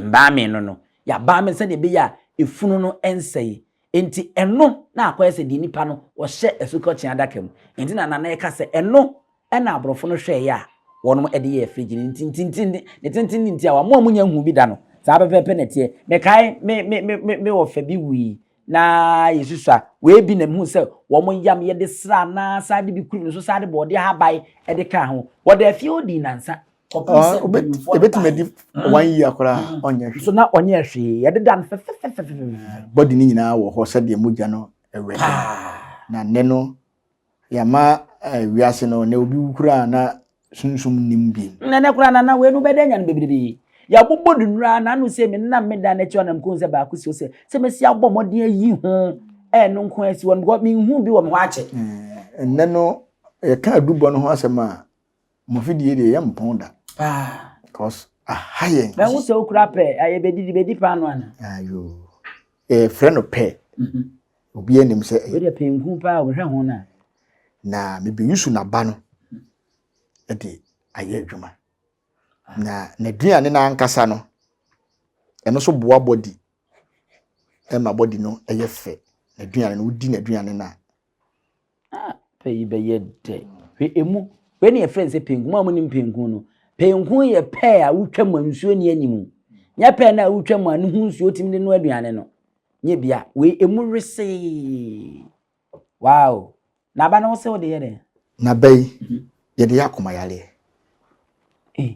mbaame no yɛabaame sɛdeɛ ɛbɛyɛ a efunu no ɛnsɛe. Nti ɛno na akɔyɛ sɛ deɛ nipa no wɔhyɛ asukɔkye adaka mu. Nti na nana ɛka sɛ ɛno ɛna aborɔfo no hwɛeɛ a wɔn ɛde yɛɛ fridge no. Nti nti nti ne tenten ne nti a wɔn a wɔnya nhu bi da no saa pɛpɛɛpɛ na ɛteɛ. Mekae me me me me me wɔ fɛ bi wui na yɛsusua wei bi na mehu sɛ wɔn yam yɛde sra na saa de bi kuru no so saa de bɔɔde ahaban ɛde ka ho wɔde afie odi nansa. Ebetumi adi one year koraa ɔnyɛ hwee. So na ɔnyɛ hwee yɛde da no fɛfɛfɛfɛfɛ. Body no nyinaa wɔ hɔ sɛdeɛ mogya no ɛwɛ na nnɛ no yɛama wiase no na obi wu koraa na sunsum nim bi. Nnɛ koraa nana wei no bɛda nya no bebrebe yɛabobɔ no nnura na ano sɛ me nam me dan n'akyi ɔnam kɔn sɛ baako si hɔ sɛ sɛ mesi abɔ mmɔden ayi ho ɛno nko asi hɔ no because menhu bi wɔ me hɔ akyɛ. Nnɛ no yɛka adubɔ no ho asɛm a mɔfidie deɛ yɛmpɔn da. Because aha yɛn. Bɛn wo sɛ wokura pɛ ayɛ bɛdidi bɛdi paano ana. Ayo yɛfrɛ no pɛ. Obi anim sɛ ɛyɛ. Wei deɛ pɛnku paa wɔhwɛ ho no a. Na mebɛyusu n'aba no de ayɛ adwuma. Na n'aduane no ankasa no, ɛno nso boa body ɛma body no ɛyɛ fɛ. N'aduane no, wodi n'aduane no a. Ah, pɛ yi bɛyɛ dɛ. Hwɛ emu, wei ne yɛfrɛ no sɛ pɛnku. Mo a monim pɛnku no, pɛnku yɛ pɛɛ a wotwa mu a nsuo nni anim. Nyɛ pɛɛ no a wotwa mu a ne ho nsuo tumi de noa aduane no. Nyɛ bia, wei emu wesee. Wow. Na aba no wo sɛ wode yɛ dɛn? N'aba yi, yɛde yɛ akomayareɛ. Eh.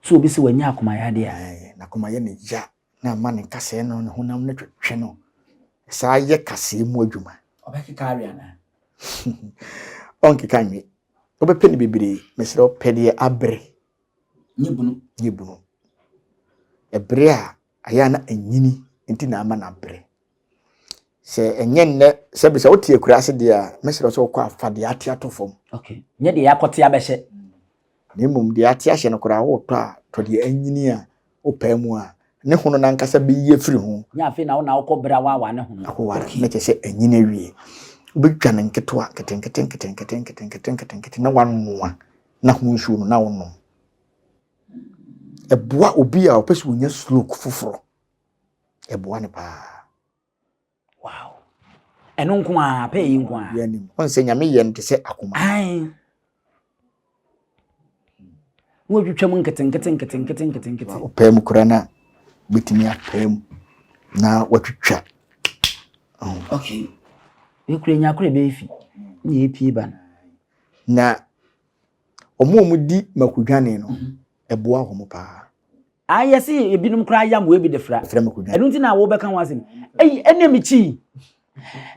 So obi sɛ wanya akomayadeɛ a? N'akoma yɛ ne ya na ama ne nkasɛɛ no ne honam no twetwe no. Saa yɛ kaseɛ mu adwuma. Ɔbɛkeka awe anaa? Ɔnkeka nwe. Wobɛpɛ no bebree. Mesrɛ wo, pɛ deɛ abere. Nyɛ bunu. Nyɛ bunu. Ɛbere a ayɛ a na anyini nti na ama no abere. Sɛ ɛnyɛ nnɛ sɛbi sɛ wote akuraase deɛ a, mɛsrɛ sɛ wokɔ afa deɛ ate ato fam. Okay. Nyɛ deɛ yɛakɔte abɛhyɛ. Na mmom deɛ ate ahyɛ no koraa wotɔ a, tɔ deɛ anyini a wopaa mu a ne hono no ankasa bɛyi afiri ho. Nyɛ afei na wo na wokɔ bere a woawa ne hono. Akɔware na kyerɛ sɛ anyini awie. Wobɛtwa no nketewa nketenkete nketenkete nketenkete nketenkete na woanoa na ho nsuo no na wonom. Ɛboa obi a ɔpɛ sɛ ɔnya stroke foforɔ. Ɛboa no paa. Wow. Ɛno nko ara, pɛɛ yi nko ara. Yɛnim. Ɔn sɛ Nyame yɛ no te sɛ akoma. Ae. Wɔatwitwa mu nketenkete nketenkete nketenkete. Wopaa mu koraa na wobɛtumi apaa mu na watwitwa. Okay. Wei kura nya kora ɛbɛyɛ fi na ɛpie ba no. Na wɔn a wɔdi makudwane no, ɛboa wɔn paa. Ah, yɛse ebinom koraa yam wei bi de fra. Frɛ makudwane. Ɛno nti na wobɛka ho asɛm. Eyi ɛne me kyi.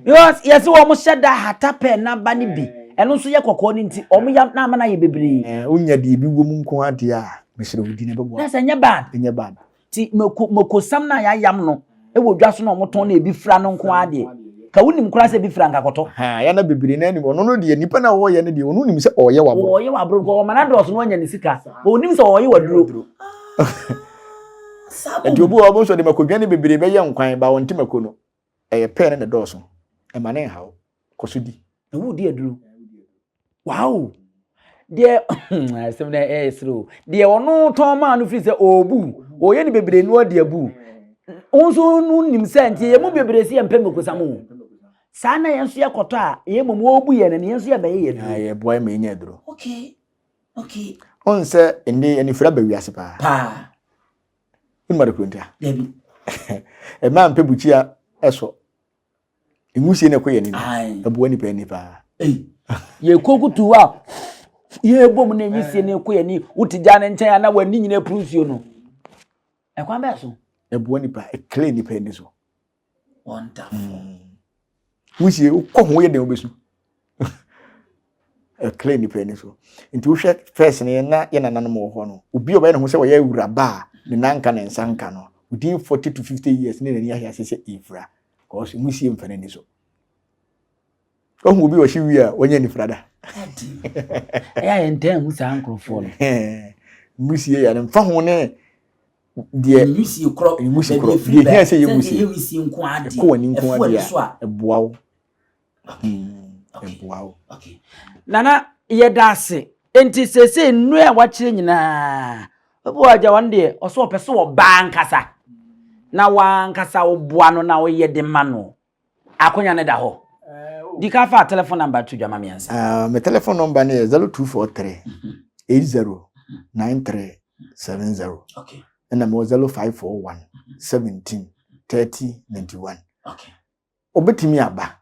Because yɛse wɔn hyɛ da hata pɛ n'aba no bi. Ɛno nso yɛ kɔkɔɔ no nti wɔn yam na ama no ayɛ bebree. Eh, wonya deɛ ebi wɔ mu nko adeɛ a, mesrɛ wo di na ɛbɛboa. Na sɛ ɛnyɛ bad. Ɛnyɛ bad. Ti mako makosam no a yɛayam no wɔ dwa so na wɔtɔn na ebi fra no nko ara deɛ, ka wonim koraa sɛ ebi fra nka kɔtɔ. Ha, ya na bebree na anim. Ɔno no deɛ nipa na ɔyɛ no deɛ ɔno nim sɛ ɔyɛ waboro. Ɔyɛ waboro nka ɔma no adɔɔso na wanya ne sika. Ɔnim sɛ ɔyɛ waduro. Nti obi wɔ hɔ nso de makodwane bebree bɛyɛ nkwan ba ɔnte mako no. Ɛyɛ pɛɛ no na ɛdɔɔso. Ɛma ne nhaw. Kɔ so di. Na wodi aduro. Wow! Deɛ asɛm no ɛyɛ sere o. Deɛ ɔno tɔn maa no firi sɛ ɔrebu, ɔyɛ no bebree no ɔde abu. Wo nso no nim sɛ nti yɛn mu bebree si yɛn mpɛ mokosam o. Saa na yɛn nso yɛkɔtɔ a yɛn mmom wɔrebu yɛn no yɛn nso yɛbɛyɛ yɛn aduro. Yɛboa yɛn ma yɛnya aduro. Okay, okay. Ɔn sɛ ɛnde anifira ba wiase paa. Paa. Wonim ade koro ntia? Dabi. Ɛmaa mpɛ bukyia ɛsɔ. Nwusie na ɛkɔ yɛn anim. Ɛboa nipa ani paa. Yɛkɔ kutu a yɛbɔ mu na nwusie na ɛkɔ yɛn ani. Wote gya no nkyɛn a na w'ani nyina puru nsuo no. Ɛkwan bɛɛ so. Ɛboa nipa, ɛkle nipa ani so. Wonderful. Nwusie wokɔ ho yɛ den wobɛsu. Ɛkle nipa ani so. Nti wohwɛ first no yɛn na yɛn nananom wɔ hɔ no, obi a ɔbɛyɛ ne ho sɛ ɔyɛ awuraba a ne nan nka ne nsa nka no, within 40 to 50 years ne n'ani ahwɛ ase sɛ ɛfira. Because nwusie mfa n'ani so. Wahu obi ɔhye wie a wanya anifira da. Ɛyɛ a yɛntaa nhu saa nkurɔfoɔ no. Nwusie yɛ no mfa ho ne deɛ nwusie korɔ nwusie korɔ deɛ hia sɛ yɛ nwusie nwusie nko adeɛ ɛkɔ w'ani nko adeɛ a ɛboa wo ɛboa wo. Nana yɛda ase nti seesei nnuro a wakyerɛ nyinaa obi wɔ agya wɔn deɛ ɔsɛ ɔpɛ sɛ ɔbaa ankasa na wankasa woboa no na woyɛ de ma no akonya no da hɔ di ka fa telephone number to dwama mmiɛnsa. Uh, my telephone number no yɛ 0243 80 93 70. Okay. Ɛna mewɔ 0541 17 30 91. Okay. Obetumi aba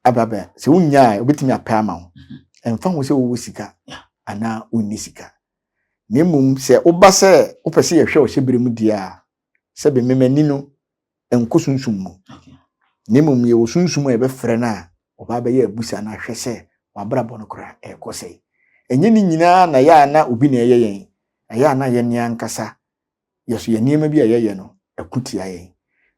aba bɛ sɛ wonya a obetumi apɛ ama wo mhm. ɛmfa ho sɛ wowɔ sika anaa wonni sika na mmom sɛ woba sɛ wopɛ sɛ yɛhwɛ wo hyɛberɛ mu deɛ a sɛ bɛmɛmani no nkɔ sunsum mu na mmom yɛwɔ sunsum a yɛbɛfrɛ no a ɔba bɛyɛ abusa no ahwɛ sɛ wabrabɔ no koraa ɛrekɔ sɛe ɛnyɛ ne nyinaa na ɛyɛ a na obi na ɛyɛ yɛn ɛyɛ a na yɛn ankasa yɛ so yɛ nneɛma bi a yɛyɛ no ɛko tia yɛn.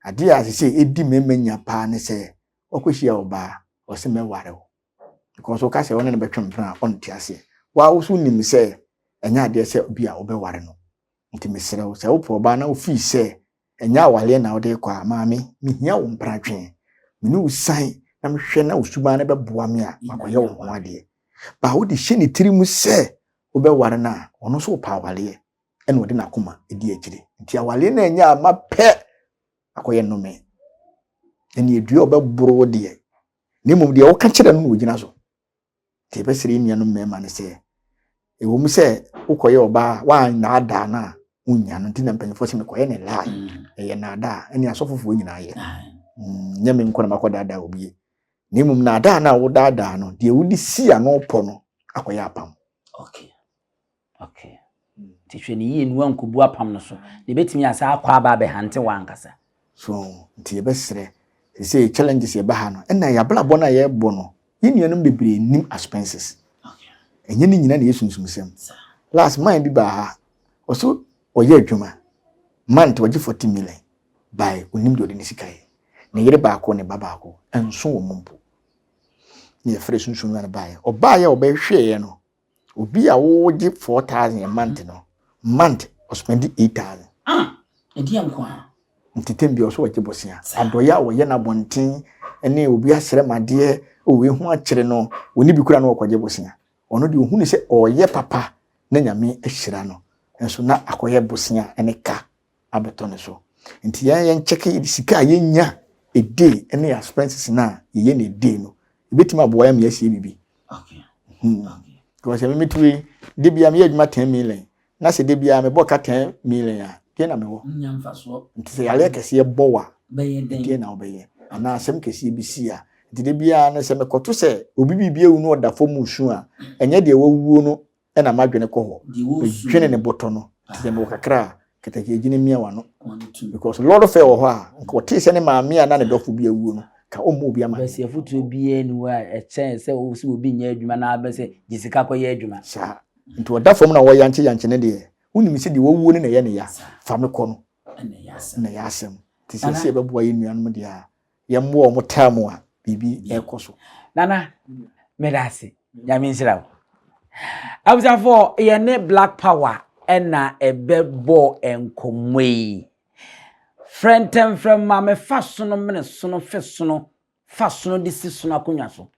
Adeɛ a sese ɛdi mmarima nya paa ne sɛ wakɔhyia ɔbaa ɔse mɛware wo because woka sɛ ɔne no bɛtwe mpena a ɔnte aseɛ. Waa wo so nim sɛ ɛnyɛ adeɛ sɛ obi a wobɛware no. Nti mesrɛ wo sɛ wopɛ ɔbaa na wofii sɛ ɛnyɛ awareɛ na wode rekɔ a maame mehia wo mpratwe. Me ne wo san na mehwɛ na wo suban no bɛboa me a makɔyɛ wo ho adeɛ. Ba wode hyɛ ne tiri mu sɛ wobɛware no a ɔno nso wopɛ awareɛ. ɛna ɔde n'akoma di akyire. Nti awareɛ no ɛnyɛ ama pɛ akɔyɛ nnome. Ɛne dua ɔbɛboro wo deɛ. Na mmom deɛ woka kyerɛ no na ɔgyina so. Nti yɛbɛsrɛ yɛn nuanom mmarima no sɛ, ɛwɔ mu sɛ wokɔyɛ ɔbaa a woannaadaa no a wonnya no nti na mpanyinfoɔ sɛ mekɔyɛ ne lie. Mm. Ɛyɛ naadaa ɛne asɔfofoɔ nyinaa yɛ. Mm, nyɛ me nko na makɔdaadaa obi. Na mmom naadaa no a wodaadaa no, deɛ wode si ano pɔ no akɔyɛ apam. Okay. Okay. Nti hwɛ ne yie na wankobu apam no so. Na ebetumi asa akɔ aba abɛhante w'ankasa. So nti yɛbɛsrɛ sɛ challenges yɛba ha no ɛna yɛabrabɔ no a yɛrebɔ no yɛn nuanom bebree nim expenses. Ɛnyɛ ne nyina na yɛ sunsumsɛm. Last man bi baa ha ɔso ɔyɛ adwuma month ɔgye 40 million by onim deɛ ɔde ne sika yɛ. Ne yere baako ne ba baako ɛnso wɔn mpo. Ne yɛfrɛ sunsum no baeɛ. Ɔbaeɛ a ɔbɛhwɛeɛ no Obi a wogye 4000 a month no, month ɔspɛndi 8000. Ah, ɛdeɛ nko a. Nti tem bi ɔso ɔgye bosea. Adɔeɛ a wɔyɛ no abɔnten ne obi asrɛ ma adeɛ, o wei ho akyere no, ɔni bi kura na ɔkɔgye bosea. Ɔno deɛ ɔhunu sɛ ɔyɛ papa na Nyame ahyira no. Nso na akɔyɛ bosea ne ka abɛtɔ ne so. Nti yɛn yɛn kyɛke sika a yɛnya a day ne yɛn expenses no a yɛyɛ no a day no, ebɛtumi aboa yɛn ma yɛasie biribi. Because ɛmi mi tiri de bia meyɛ adwuma 10 million na sɛ de bia mebɔ ka 10 million a, deɛ na mewɔ? Nti sɛ yareɛ kɛseɛ bɔ wa, deɛ na wobɛyɛ? Anaa asɛm kɛseɛ bi si a, nti de bia no sɛ mekɔto sɛ obi biribi awu no ɔda fam su a, ɛnyɛ deɛ wawuo no ɛna madwene kɔ hɔ, medwene ne bɔtɔ no. Nti sɛ mewɔ kakra a, kɛtɛkɛ mia wano, because lɔre fɛ wɔ hɔ a nka ɔtee sɛ ne maame a na ne dɔfo bi awuo no, ka ɔmmɔ obi ama. Bɛsi afotuo biara ni hɔ a ɛkyɛn sɛ wo sɛ obi nyɛ adwuma na abɛ sɛ gye sika kɔyɛ adwuma. Saa nti ɔda fam na wɔyankye yankye ne deɛ, wonim sɛ deɛ wawuo no na ɛyɛ ne ya, fa me kɔ no na ɛyɛ asɛm. Nti sɛ sɛ yɛbɛboa yɛ nuanom deɛ a, yɛmmoa ɔmo taa mu a biribi ɛkɔ so. Nana, meda ase. Nyame nhyira wo. Abusuafoɔ, yɛne Black Power ɛna ɛbɛbɔ nkɔmmɔ yi. Frɛntɛmfrɛm ma mefa sono mene sono fe sono fa sono de si sono akonnwa so.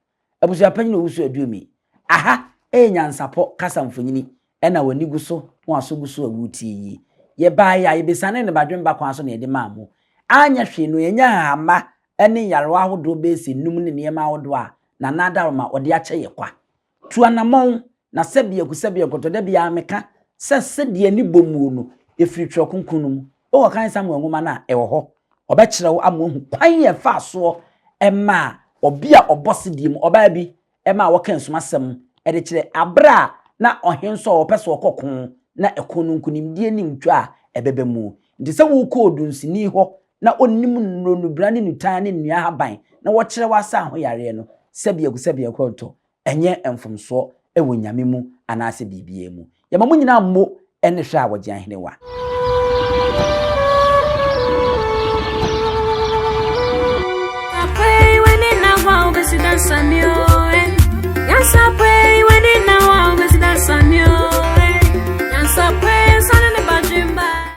Abusua panyin Owusu Aduomi. Aha ɛyɛ Nyansapɔ kasa mfonyini ɛna w'ani gu so na w'aso gu so a wotie yi. Yɛbaeɛ a yɛbɛsiane ne badwemba kwan so na yɛde maa mo. Anyɛ hwee no, yɛnya hahama ne nyarewa ahodoɔ bɛyɛ sɛ num ne nneɛma ahodoɔ a Nana Adaworoma ɔde akyɛ yɛ kwa. Tu anammɔn na sɛbiako sɛbiako tɔ da biara meka sɛ sɛdeɛ ne bɔ muo no ɛfiri Twerɛ Kronkron no mu. Wokɔkan Samuel nwoma no a, ɛwɔ hɔ. Ɔbɛkyerɛ wo ama woahu kwan a ɛfaa soɔ maa ɔbea a ɔbɔ sedie mu, ɔbaa bi maa wɔka asumasɛm de kyerɛ aberɛ a na ɔhen nso a ɔpɛ sɛ ɔkɔ ko na ɛko no nkonimdie ne ntwa a ɛbɛba mu. Nti sɛ wokɔ odunsini hɔ na ɔnim nnuro, nnubra ne nnutan ne nnua ahaban na wɔkyerɛ wo asa ho yareɛ no, sɛbiako sɛbiako ntɔ, ɛnyɛ mfomsoɔ wɔ Nyame mu anaasɛ biribiara mu. Yɛma mo nyinaa mmo ne hwɛ a wɔgye ahenewa. Papa yi, w'ani nna hɔ a wobɛsi dansa mi o.